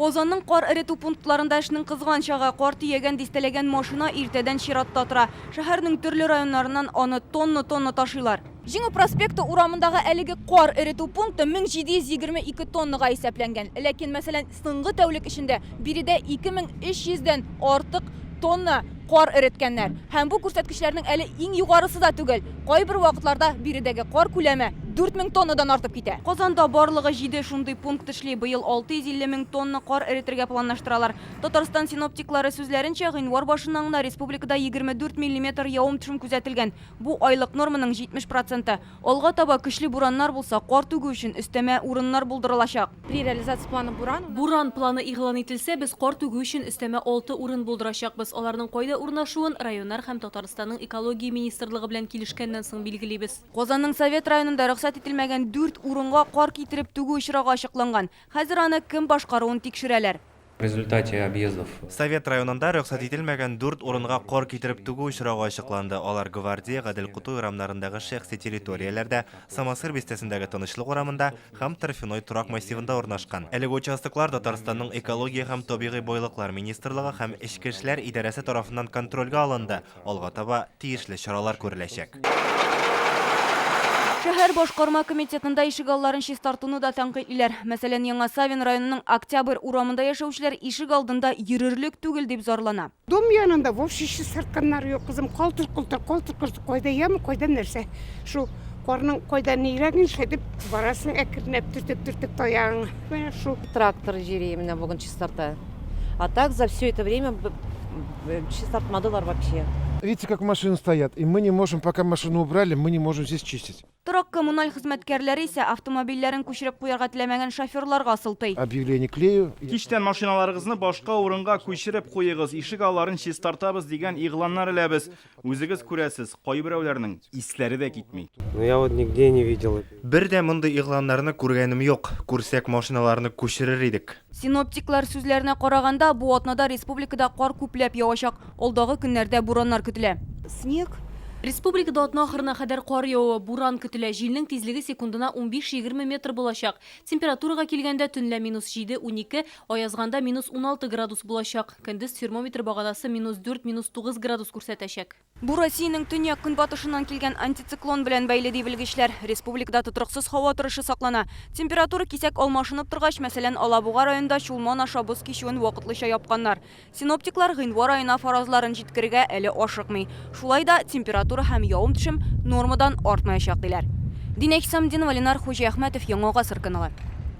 Казанның кар эретү пунктларында эшнең кызган чагы. Кар төягән дистәләгән машина иртәдән чиратта тора. Шәһәрнең төрле районнарыннан аны тонна-тонна ташыйлар. Җиңү проспекты урамындагы әлеге кар эретү пункты 1722 тоннага исәпләнгән. Ләкин, мәсәлән, соңгы тәүлек эчендә биредә 2300 дән артык тонна кар эреткәннәр. Һәм бу күрсәткечләрнең әле иң югарысы да түгел. Кайбер вакытларда биредәге кар күләме 4000 тоннадан артып китә. Казанда барлыгы җиде шундый пункт эшли. Быел 650 мең тонна кар эретергә планлаштыралар. Татарстан синоптиклары сүзләренчә, гыйнвар башыннан гына республикада 24 миллиметр явым-төшем күзәтелгән. Бу, айлык норманың 70 проценты. Алга таба көчле бураннар булса, кар түгү өчен өстәмә урыннар булдырылачак. При реализации плана Буран у нас. Буран планы игълан ителсә, без кар түгү өчен өстәмә алты урын булдырачакбыз. Аларның кайда урнашуын районнар һәм Татарстанның Экология министрлыгы белән килешкәннән соң билгелибез. Казанның Совет районында рөхсәт ителмәгән дүрт урынга кар китереп түгү очрагы ачыкланган. Хәзер аны кем башкаруын тикшерәләр. В результате объездов. Совет районында рөхсәт ителмәгән дүрт урынга кар китереп түгү очрагы ачыкланды. Алар Гвардия, Гадел Кутуй урамнарындагы шәхси территорияләрдә, Самосыр бистәсендәге Тынычлык урамында һәм Торфяной торак массивында урнашкан. Әлеге участоклар Татарстанның Экология һәм табигый байлыклар министрлыгы һәм Эчке эшләр идарәсе тарафыннан контрольгә алынды. Алга таба тиешле чаралар күреләчәк. Шәһәр башкарма комитетында ишегалларын чистартуны да тәнкыйтьлиләр. Мәсәлән, Яңа Савин районының Октябрь урамында яшәүчеләр ишегалдында йөрерлек түгел дип зарлана. Дом янында вовсе чистартканнары юк, кызым, калтыр-колтыр, калтыр-колтыр, кайда яма, кайда нәрсә. Шул карның кайда нирәген шәтеп барасың әкренләп төртеп-төртеп таягыңа. Менә шул. Трактор җыри менә бүген чистарта. А так за все это время чистартмадылар вообще. Видите, как машины стоят, и мы не можем, пока машину убрали, мы не можем здесь чистить. Торак-коммуналь хезмәткәрләре исә автомобильләрен күчереп куярга теләмәгән шоферларга сылтый. Объявление клею. Кичтән машиналарыгызны башка урынга күчереп куегыз, ишек алларын чистартабыз дигән игъланнар эләбез. Үзегез күрәсез, кайберәүләрнең исләре дә китми. Ну я вот нигде не видел. Бер дә мондый игъланнарны күргәнем юк. Күрсәк, машиналарны күчерер идек. Синоптиклар сүзләренә караганда, бу атнада республикада кар күпләп явачак. Алдагы көннәрдә бураннар көтелә. Снег. Республикада атна ахырына кадәр кар явуы, буран көтелә. Җилнең тизлеге секундына унбиш-егерме метр булачак. Температурага килгәндә, төнлә минус җиде, 12, аязганда минус 16 градус булачак. Көндез термометр баганасы минус дүрт, минус тугыз градус күрсәтәчәк. Бу Россиянең төньяк-көнбатышыннан килгән антициклон белән бәйле, ди белгечләр. Республикада тотрыксыз һава торышы саклана. Температура кисәк алмашынып торгач, мәсәлән, Алабуга районында Чулман аша боз кичүен вакытлыча япканнар. Синоптиклар гыйнвар аена фаразларын җиткерергә әле ашыкмый. Шулай да температура һәм явым-төшем нормадан артмаячак, диләр. Динә Хисамтдинова, Ленар Хуҗиәхмәтов, Яңа гасыр каналы.